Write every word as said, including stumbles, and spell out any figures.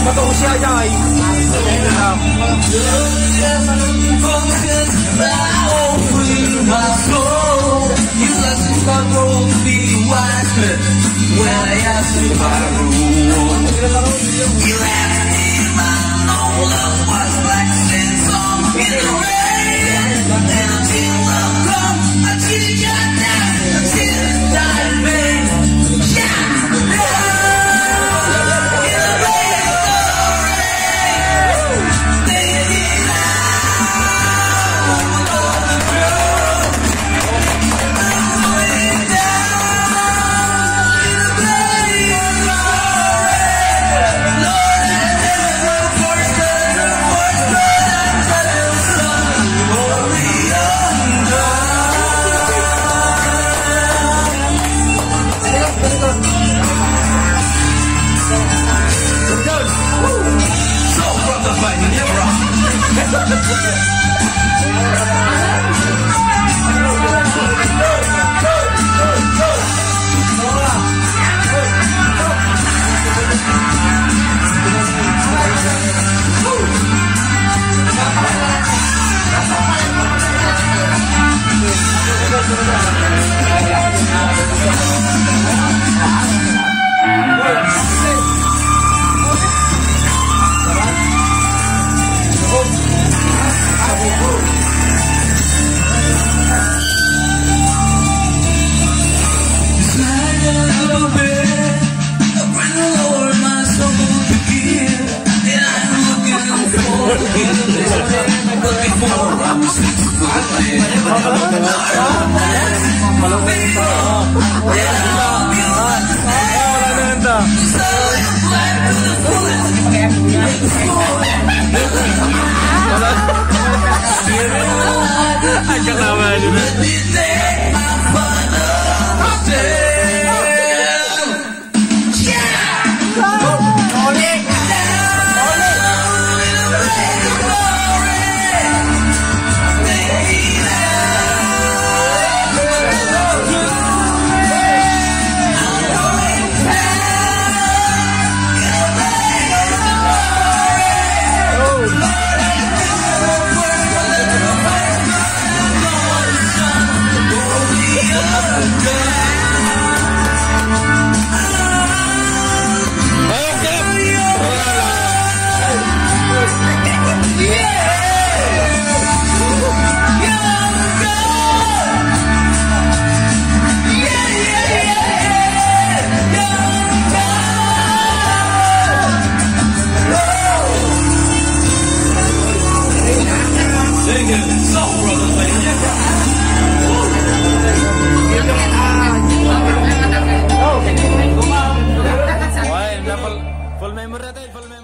Ito siya, yay. When I asked you if I rule, you asked me if I know love was like sand song in the rain. And until love come, until you got down, until it's time, babe. Yeah, yeah. In the rain, in the rain. Take it out. Full memory natin, full memory.